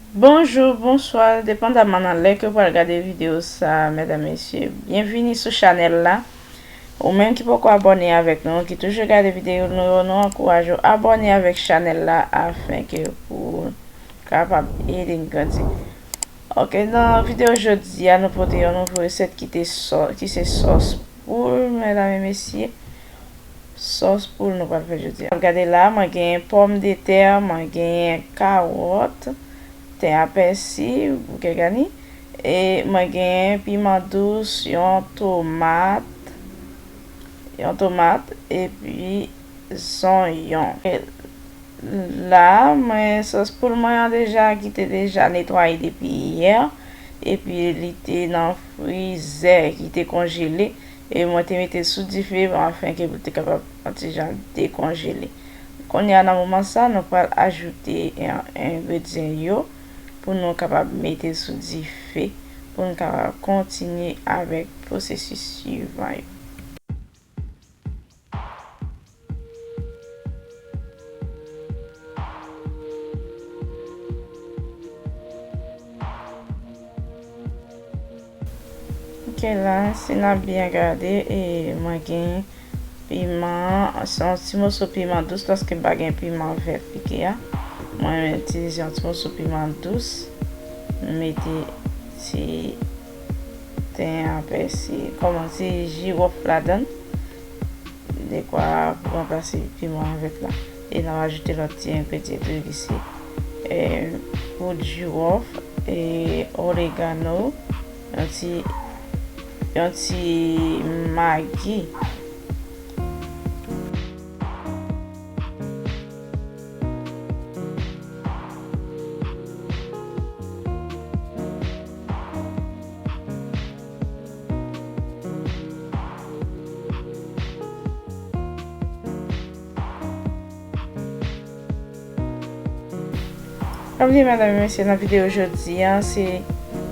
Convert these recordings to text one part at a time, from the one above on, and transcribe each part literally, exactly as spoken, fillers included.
Bonjou, bonswa, depandaman nan lè ke w pral gade videyo sa, medam, mesye, byenvini sou chanèl la. Ou menm ki poko abòne avèk nou, ki toujou gade videyo nou yo, nou ankouraje w abòne avèk chanèl la afenke pou kapab ede n grandi. Ok, nan videyo jodi a, nou pote yon nouvo resèt ki te sò-, ki se sòs poul, medam e mesye. Sòs poul nou pral fè jodi a. Gade la, mwen genyen pòmdetè, mwen genyen kawòt, ten a pèsi, bouke gani, e mwen genyen piman dous, yon tomat, yon tomat, epi zonyon. E la, mwen, sòs poul mwen an deja, ki te deja netwaye depi yè, epi li te nan frizè, ki te konjele, e mwen te mete l sou dife, afenke pou l te kapab yon ti jan dekonjele. Kounye a, nan moman sa, nou pral ajoute en-, engredyan yo pou nou kapab mete l sou dife, pou nou kapab kontinye avèk pwosesis swivan yo. Ok, la, si n ap byen gade, e mwen gen piman, se yon ti moso piman dous, paske m pa gen piman vè pike a. Mwen itilize yon ti moso piman dous, m mete ti ten a pèsi, kòman, ti jiwòf ladan l. Dekwa pou ranplase piman avèk la. E n ap ajoute lòt ti engredyan tou ki se, e, poud jiwòf, e, oregano, yon ti, yon ti magi. Kòm di medam e mesye nan videyo jodi a, se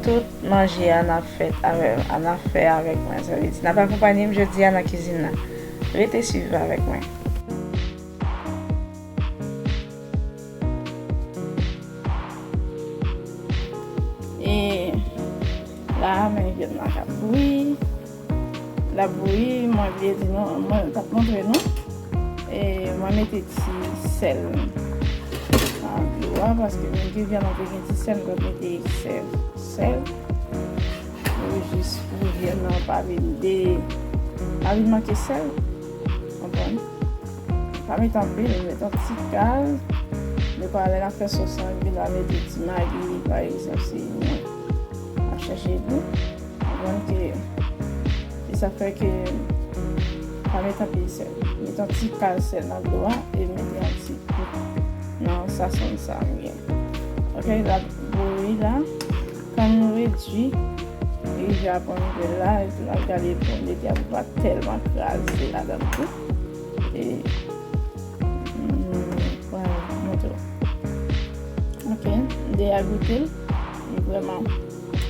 tout manje a n ap fè avè, n ap fè avèk mwen. Sa vle di, n ap akonpanye m jodi a nan kizin nan. Rete swiv avèk mwen. E la, men vyann nan k ap bouyi. L ap bouyi, mwen bliye di nou, mwen t ap montre nou. E mwen mete ti sèl nan dlo a, paske menm ke vyann nan te gen ti sèl, mwen mete eksè sèl. Pou jis pou vyann nan pa vin de, pa vin manke sèl. Konprann? Pa met anpil, met yon ti kal. Dekwa lè n ap fè sòs lan, epi n a mete ti magi, pa egzanp, si nou ap chèche gou. Konprann ke, e sa fè ke pa met anpil sèl. Met yon ti kal sèl nan dlo a, e mete yon ti gout nan sasonn sa m gen. Ok, l ap bouyi la. Kan nou redui, li ja pran nivo la, epi n ap gade pòmdetè a pou pa tèlman kraze ladan l tou. E, mm, pral montre w. Ok, m deja goute l. Li vrèman,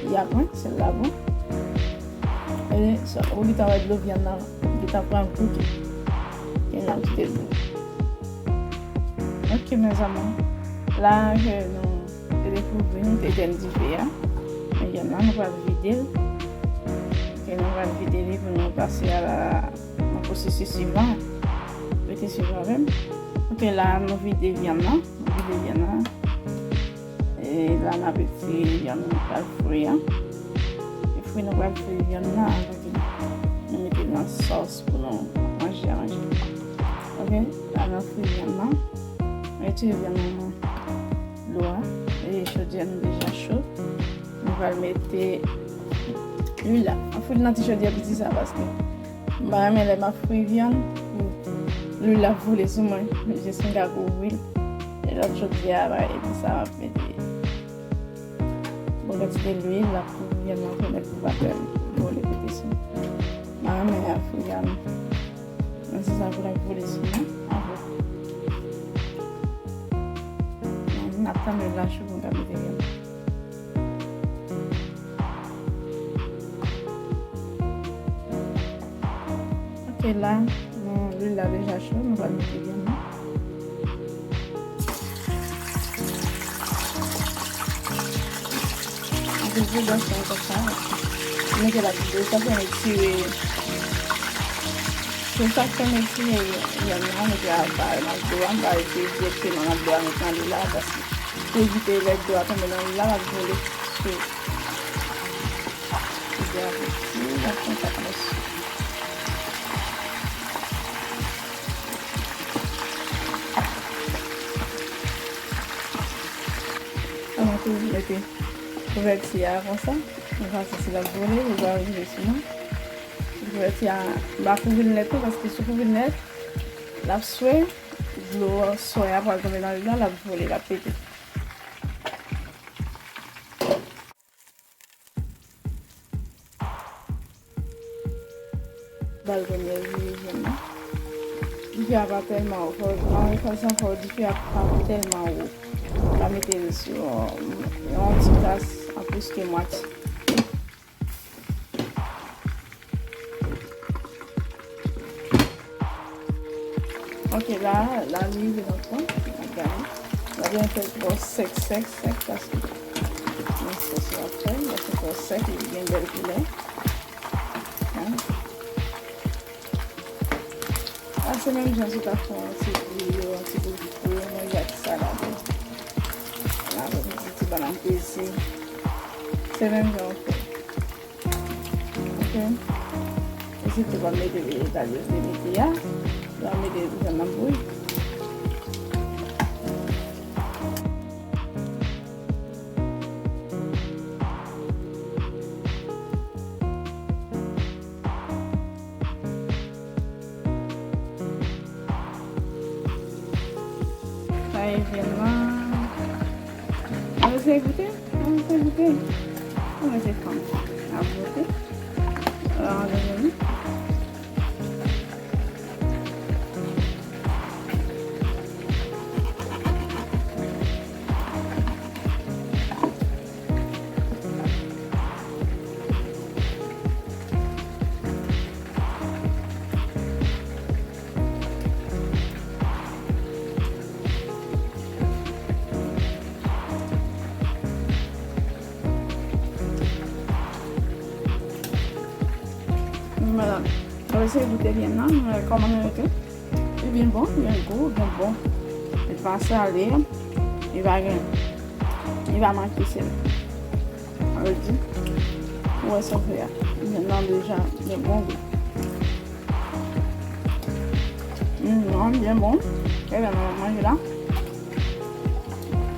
li aprann, sèl la bon. E sa, ou gentan wè dlo vyann nan, gentan pran gou tou. E n ap kite l bouyi. Ok, mes amours. La, ke nou te dekouvri, nou te etèn dife a. Men vyann nan, nou pral vide l. Ok, nou pral vide li pou nou pase a la, nan pwosesis swivan. Rete swiv avè m. Ok, la, nou vide vyann nan. Nou vide vyann nan. E la, n ap retire vyann nou pral fri an. E fri nou pral fri vyann nan, avan ke nou mete nan sòs pou nou manje a manje. Ok, la, n ap fri vyann nan. Retire vyann nan nan dlo a. E chodyè nou deja cho. Nou pral mete lwil la. An fri nan ti chodyè piti sa paske m pa renmen lè m ap fri vyann, lwil la ap vole sou mwen. Jis m ka kouvri l. E lòt chodyè a, epi sa m ap mete bon kantite lwil la pou vyann nan pèmèt pou vapè vole pete sou mwen. M pa renmen lè ap fri vyann. Men se sa pou l ap vole sou mwen. Avan. N ap tann lwil la cho pou n ka mete vyann. Ok, la, nou, lwil la deja cho, nou pral mete vyann nan. Ok, Toujou bwè sa konsa, mete la dlo, sa fè m etire. Se sa k fè m etire vyann nan, mete a, pa nan dlo a, m pa etire dirèkteman nan dlo a, met nan li la, paske pou evite lè dlo a tonbe nan li la, l ap vole sou. Vyann an fè ti, l ap kontak mòso. An nou toujou mete kouvèti a konsa. Nou pa santi l ap vole, li va rive sou nou. Kouvèti a, m pa kouvri l nèt non, paske si w kouvri l nèt, l ap swe, dlo swe a pral tonbe nan li la, l ap vole, l ap pete. Ba l premye vire jwenn nan. Dife a pa tèlman wo, fò, nan refèsan fò dife a pa tèlman wo. Pa mete l sou yon, yon ti gaz an plis ke mwatye. Ok, la, la li rive nan fon. N ap gade. L ap gen kèk bò sèk, sèk, sèk, paske nan sòs la fè, l ap gen bò sèk, li gen bèl koulè. Hein? A, se menm jan si w ta fè yon ti bouyi, yon ti bouyi pou yo manje ak salad. Avèk yon ti, ti bannann peze. Se menm jan w fè. Ok. E sitou pa mete vejetal yo te mete a. Yo mete vyann nan bouyi. Sa e vyann nan. An nou eseye goute? An nou eseye goute? An nou eseye fanm sa. Ap goute. An nou vini. Mwen, mwen eseye goute vyann nan, mwen wè kòman l rete. Li byen bon, li gen gou, byen bon. Li pa sale, li pa gen, li pa manke sèl. Sa vle di, ou wè sa w fè a. Vyann nan deja gen bon gou. Mm, non, byen bon. E lè mwen manje la,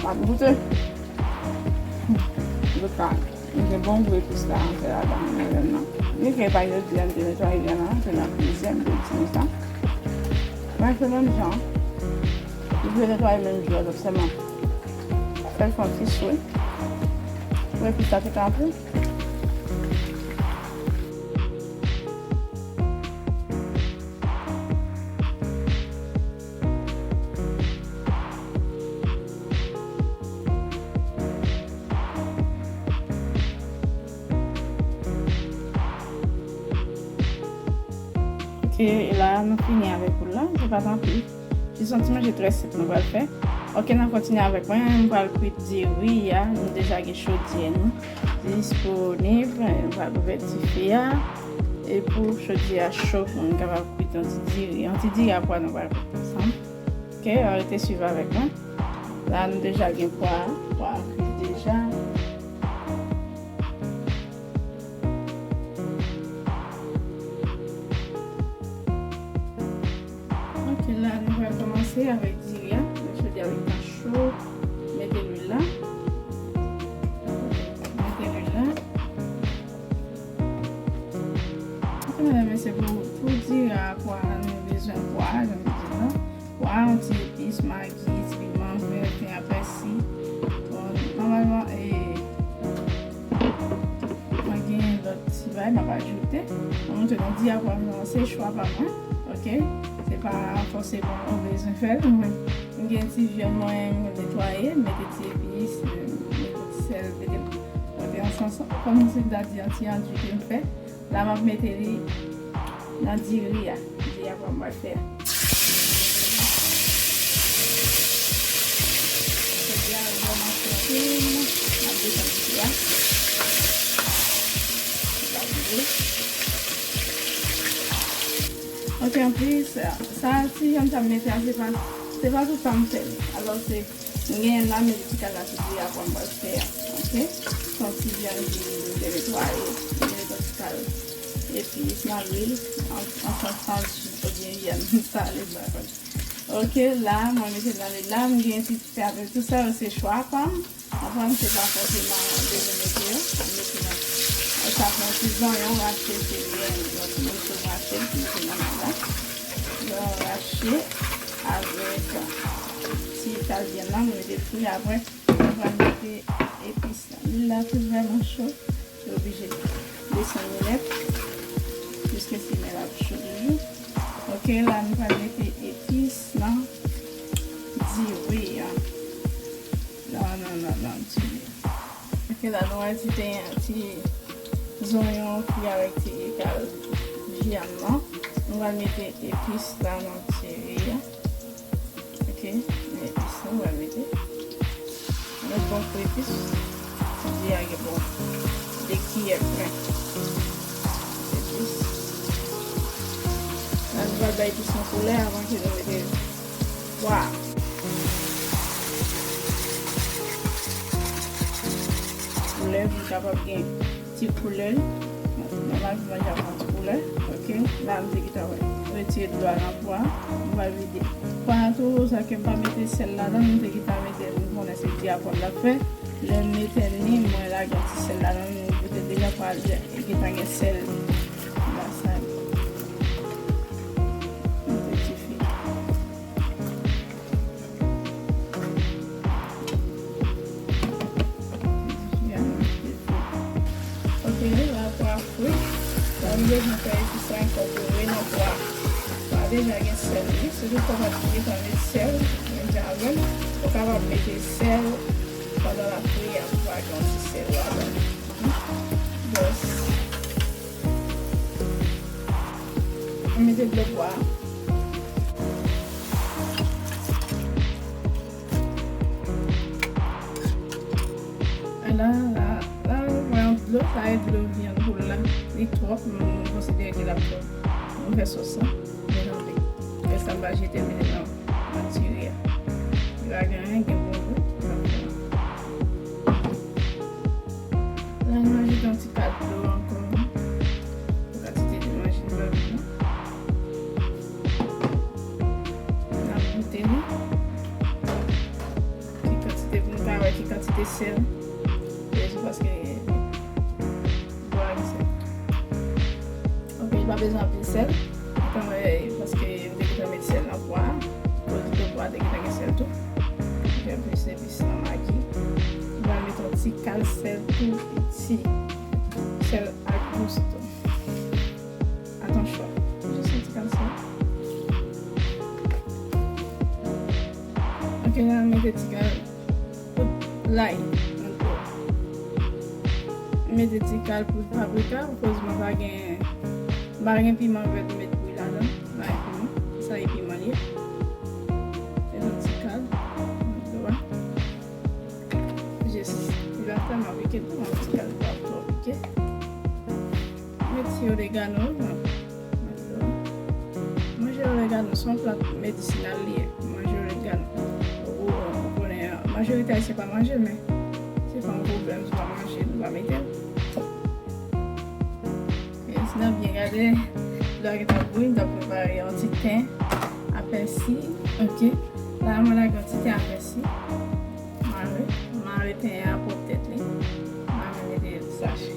m ap goute. Goute la. M gen bon gou epis la m fè ladan nan vyann nan. Byenke pa jodi a m te netwaye vyann nan, se nan plizyè m te itilize sa. Men se menm jan. Li dwe netwaye menm jou a, donk sèlman fè l fè yon ti swe. Pou epis la te ka antre. Ok, e la nou fini avèk poul la, se pa t anpil. Jis yon ti manje trè senp nou pral fè. Ok, n ap kontinye avèk mwen, nou pral kwit diri a, nou deja gen chodyè nou disponib, nou pral ouvè dife a. E pou chodyè a cho, pou nou kapab kwit yon ti diri, yon ti diri a pwa nou pral kwit ansanm. Ok, rete swiv avèk mwen. La, nou deja gen pwa, pwa a kwit deja. Ok, la, nou pral kòmanse avèk diri a. Mete diri a cho, mete lwil la. Mete lwil la. Ok, medam, mesye, pou, pou diri a, pwa, nou bezwen pwa, jan m di la. Pwa, yon ti epis, magi, ti piman vè, ten a pèsi. Bon, nòmalman, e, mwen gen lòt ti bagay m ap ajoute. Mwen montre nou diri a pwa m nan, se chwa pa mwen, ok? Se pa fòseman ou bezwen fè l, mwen. M gen ti vyann mwen, m netwaye, m mete ti epis, m mete ti sèl, mete, mete ansanm. Kòm se ta di yon ti andui ke m fè, la m ap mete li nan diri a. Diri a pwa m pral fè a. Chòdyè a vrèman fè anpil, m ap desann diri a. Anplis, sa, ti vyann sa m mete a, se pa, se pa tout tan m fè l. Alò, se, m genyen la, men ti kal la, se diri a pwa m pral fè a. Oke? Se yon ti vyann ki m te netwaye, m te mete yon ti kal epis nan lwil, an, an sans, sans, oubyen vyann sale, m pa konn. Oke, la, mwen mete nan lwil la, m gen ti pèp, tou sa yo se chwa pa m. Anfè, m se pa fòseman bezwen mete yo, m mete nan. Sa fè yon ti zonyon rache, se byen, yon ti moso rache, m mete nan men la. Yon rache avèk ti kal vyann nan, m mete fri, apre, m pral mete epis la. Lwil la tou vrèman cho. Yo oblije desann li nèt, piske simen l ap cho toujou. Oke, la nou pral mete epis nan diri a. Nan, nan, nan, nan diri a. Oke, la nou pral ti, ti zonyon fri avèk ti kal vyann nan. Nou pral mete epis la nan diri a. Oke, men epis nou va mete. Mete bon kou epis. Diri a gen bon de kiyè plen epis. La nou va bay epis yon koulè avan ke nou mete pwa. Koulè pou kapab gen ti koulè. Nòmalman, manje a pran ti koulè. Oke. La, m te gentan retire dlo a nan pwa. M pral vide. Pwa a tou, sa ke m pa mete sèl ladan, m te gentan mete, m konnen se diri a pwa m t ap fè. Lè m mete li, mwen lage yon ti sèl ladan, m goute deja pwa a gentan gen sèl. La, sa. M te ti fi. Ok, la pwa fri. La nou bezwen fè epis la enkòpore nan pwa. Pwa deja gen sèl li. Si toutfwa w pa t gentan met sèl, menm jan avè m, ou kapab mete sèl pandan l ap fri a, pou pa gen yon ti sèl ladan. Just mete dlo pwa. La, la, la, nou pran yon dlo, sa e dlo vyann poul la. Li twòp, m konsidere ke l ap twòp. Nou fè sòs la, men tanpri. Lè sa m pa jete, m mete nan, nan diri a. Li pa gen anyen, gen bon gou. La, nou ajoute yon ti kal dlo ankò. Pou kantite de manje nou va fè. N ap goute li. Ki kantite pou nou ka wè ki kantite sèl. Bezwen paske dlo a gen sèl. Ok, li pa bezwen anpil sèl. Ou ka wè paske m te gentan met sèl nan pwa a. Koz dlo pwa a te gentan gen sèl tou. Fè plis epis nan magi. M pral met yon ti kal sèl tou piti. Sèl ak gou sitou. Atansyon. Jis yon ti kal sèl. Ok, la m mete ti kal poud lay nan dlo. M mete ti kal poud paprika, akoz mwen pa gen, m pa gen piman vèt m met bouyi ladan, m pa gen piman. Sa e piman li ye. E yon ti kal nan dlo a. Jis, li pa tèlman pike tou, yon ti kal pa twò pike. Met ti oregano nan, nan dlo. Manje oregano se yon plant medisinal li ye. Manje oregano. Ou, ou konnen, majorite ayisyen pa manje l, men se pa yon pwoblèm, si w pa manje l, ou pa mete l. E si n ap byen gade, dlo a gentan bouyi, m t ap prepare yon ti ten a pèsi. Ok. La, mwen lage yon ti ten a pèsi. Mare, mare ten an pwòp tèt li. Mare mete sache.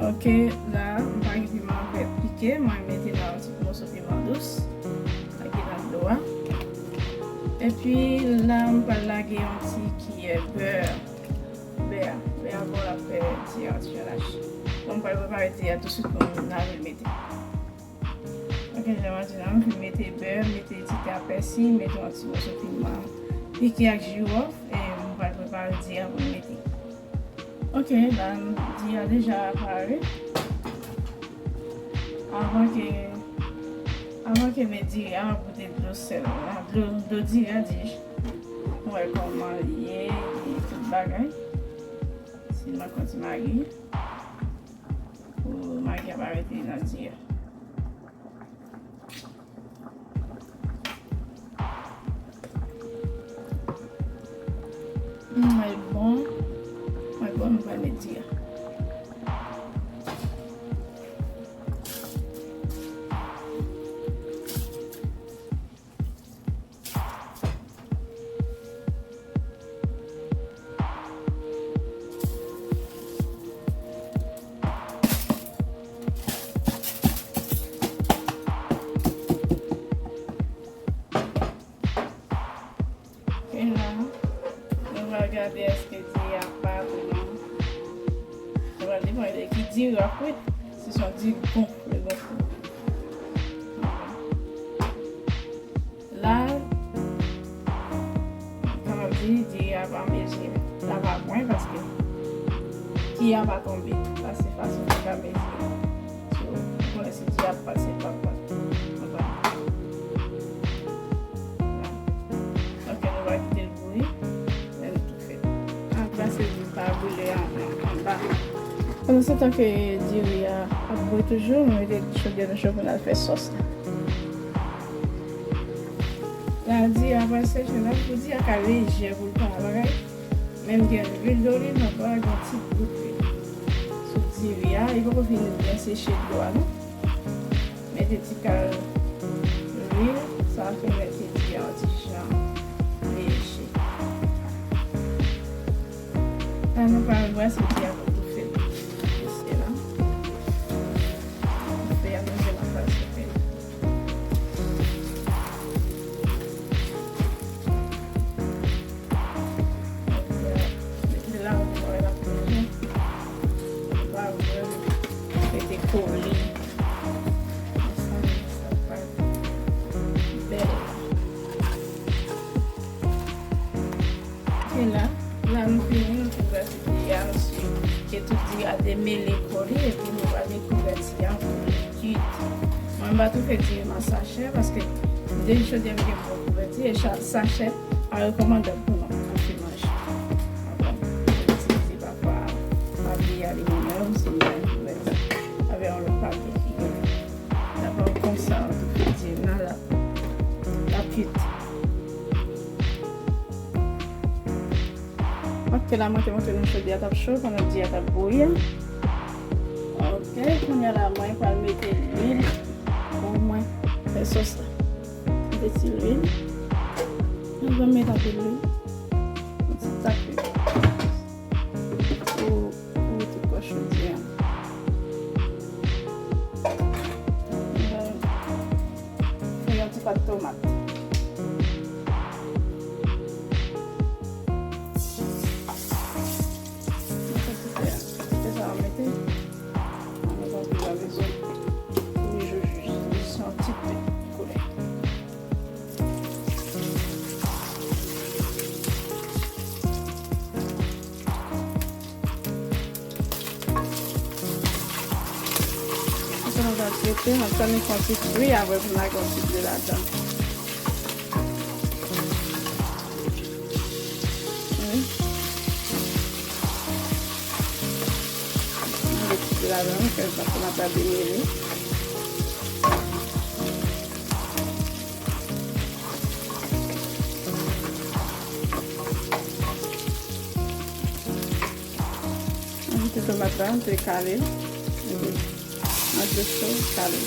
Ok, la, m pa gen piman vèt pike, mwen mete nan yon ti moso piman dous. Lage nan dlo a. Epi la, m pral lage yon ti kiyè bè. Bè a, bè a bon l ap fè ti a ti jan lache. Bon, m pral prepare ti a touswit pou m lave l mete. Ok, jan m di nou, m fin mete bè, mete ti ten a pèsi, mete yon ti moso piman pike ak jiwòf, e m pral prepare diri a pou m mete. Ok, la, diri a deja pare. Avan ke, avan ke m met diri a, m ap goute dlo sèl la, dlo, dlo diri a, di, pou m wè kòman li ye, e tout bagay. Si m ap kontinye magi. Pou magi a pa rete nan diri a. Bon, mwen bon, nou pral met diri a. E la, nou va gade èske diri a pa tou non. Nou va depann de ki diri w ap met. Si se yon diri gonfle, gonfle. La, kòman di, diri a pa mezi. La pa byen paske diri a pa tonbe. La, se fason pou ka mezi. So, ou konnen si diri a pase, pa pase. Konprann? La. Ok, nou va kite l bouyi. Lè nou tou fè. Ann pase diri pa boule an, an, anba. Pandan se tan ke diri a ap bouyi toujou, nou mete chodyè nou cho pou n al fè sòs la. La, diri a pral seche la, pou diri a ka lejè pou l pa bagay. Menm gen lwil doliv, mwen pral gen ti gout lwil sou diri a, li poko fin byen seche dlo a non. Mete ti kal lwil, sa va pèmèt ke diri a yon ti jan leje. La, nou pral brase diri a pou toufe l. Toufe la. Toufe a, nou jwenn anfas toufe. Mete la, ou wè l ap plonje. Ou pa vle rete kole. Ansanm, sa pa bèl. Ok, la, la nou fini, nou fin brase diri a, nou si ke tout diri a demele kò li, epi nou va met kouvèti a pou li kwit. Mwen, m pa tou fè diri m an sachè, paske depi jodi a m gen bon kouvèti, e cha-, sachè pa rekòmandab pou nou, pou fè manje. Bon, m itilize pafwa papye aliminyòm, si m pa gen kouvèti, avè yon lòt papye ki gen. Dabò konsa, an tou fè diri m nan la, l ap kwit. Ok, la mwen te montre nou chodyè a t ap cho pandan diri a t ap bouyi. Ok, kounye a la mwen pral mete lwil pou mwen fè sòs la. Mete ti lwil. Nou pral mete anpil lwil. Yon ti tak lwil. Pou, pou tout kò chodyè a. Nou pral fè yon ti pat tomat. Mete ti pè a. Ti pè sa a mete. An nou pa bezwen pou li jis, jis yon ti pè koulè. Sa nou va trete, n ap tann li fè yon ti fri, apre pou n lage yon ti dlo ladan. Wi. N lage ti dlo ladan, fè sa pou n ap demele. Ajoute tomat la, te kale. Epi, an dlo cho, kale.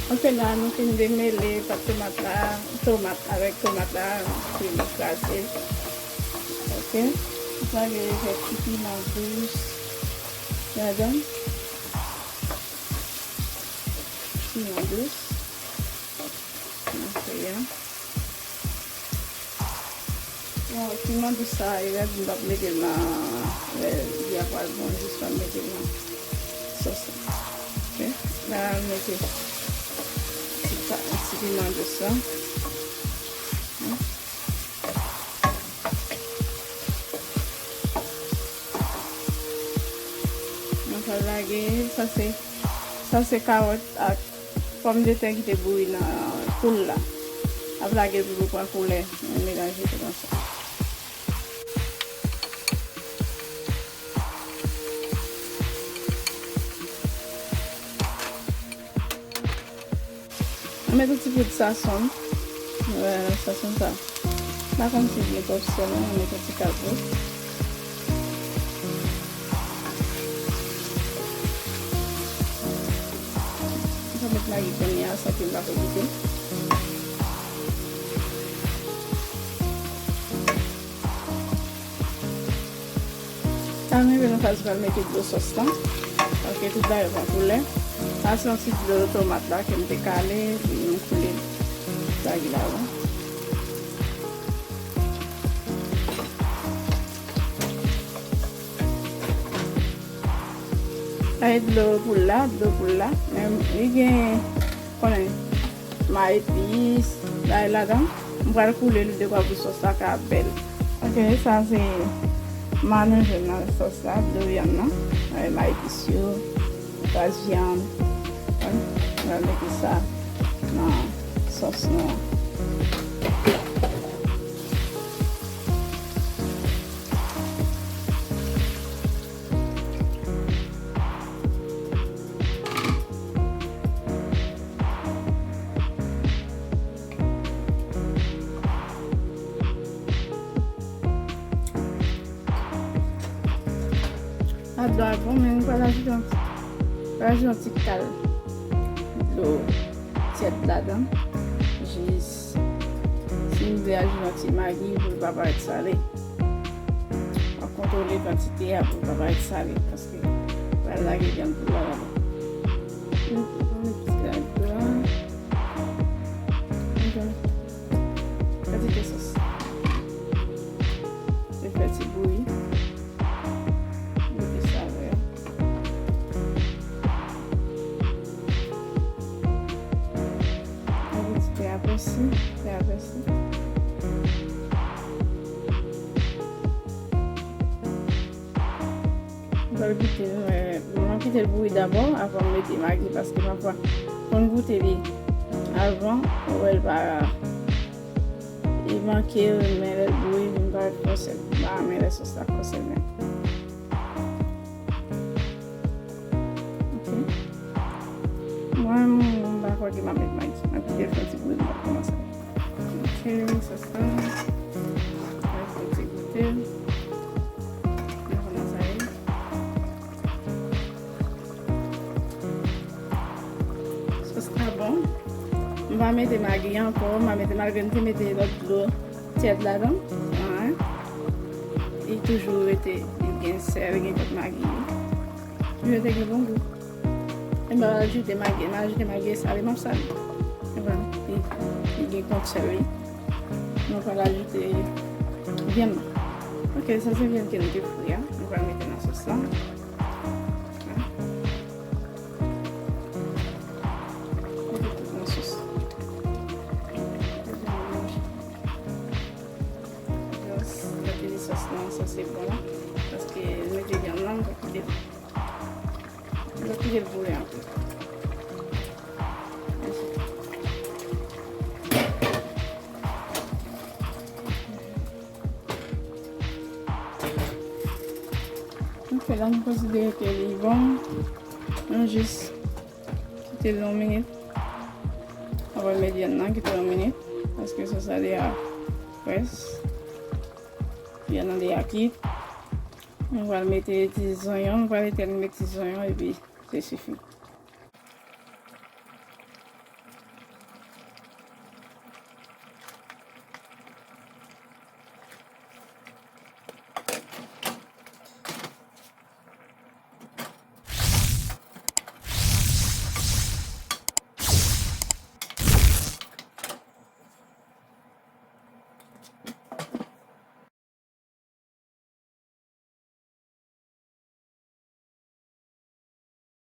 Ok, la nou fin demele pat tomat la, tomat avèk tomat la, nou fin kraze. Ok, nou pral lage kèk ti piman dous ladan. Piman dous. Ok, ya. Bon, piman dous sa a, e rèd, m p ap mete l nan, lè li a pral bon, jis pa mete l nan sòs la. Ok, la, m mete ti pa, ti piman dous la. Mwen pral lage, sa se, sa Sa se kawòt ak pòmdetè ki te bouyi nan poul la. Ap lage pou l pran koulè, melaje tout ansanm. Mwen met yon ti poud sazon. Wè, sazon sa. M pa konn si gen twòp sèl, non, mwen met yon ti kal poud. Mwen met magi kounye a, san ke m pa fè goute. Sa rive nan faz pou al mete dlo sòs lan. Paske tout bagay pran koulè. Sa se yon ti dlo tomat la ke m te kale, epi m koule bagay la wi. Sa e dlo poul la, dlo poul la. Men li gen konnen, ma epis, bagay ladan. M pral koule l dekwa pou sòs la ka bèl. Ok, sa se ma nou jwenn nan sòs la, dlo vyann nan. Avèk ma epis yo, gras vyann. Wi, m pral mete sa nan sòs nou an. A dlo a bon, men m pral ajoute yon, pral ajoute yon ti kal dlo tyèd ladan. Jis, si m vle ajoute yon ti magi pou l pa parèt sale. M ap kontwole kantite a pou l pa parèt sale, paske m pral lage vyann poul la ladan. Kantite sòs. Se fè ti bouyi. Mete savè. Mete ti pè a pèsi, pè a pèsi. M pral kite l, men, m ap kite l bouyi dabò avan m mete magi, paske pafwa, fò n goute li avan, ou wè l pa, li manke, men lè l bouyi, vin parèt fò sèl. M pa renmen lè sòs la fò sèl menm. Ok. Mwen, m pa kwè ke m ap met magi. M ap kite l fè yon ti bouyi, m ap kòmanse. Ok, sòs la. Mwen fè yon ti goute. Mwen kòmanse. Sòs la bon. M pa mete magi ankò. M pa mete, malgre m te mete lòt dlo tyèd ladan. An. Li toujou rete, li gen sèl, li gen kèk magi. Li rete gen bon gou. E m pa ajoute magi, m ajoute magi e sale, m ap sale. E vwala, li, li gen kont sèl li. Nou pral ajoute vyann nan. Ok, sa se vyann ke nou te fri a. Nou pral mete nan sòs la. Mete tout nan sòs. Yes, gade sòs lan, sa se bon. Paske mete vyann nan, m pa kite, m pa kite l boule anpil. Ok, la m konsidere ke li bon. Nou jis kite l yon minit. Apre m met vyann nan, kite l yon minit. Paske sòs la deja près. Vyann nan deja kit. Nou pral mete ti zonyon, nou pral etèn met ti zonyon epi se sifi.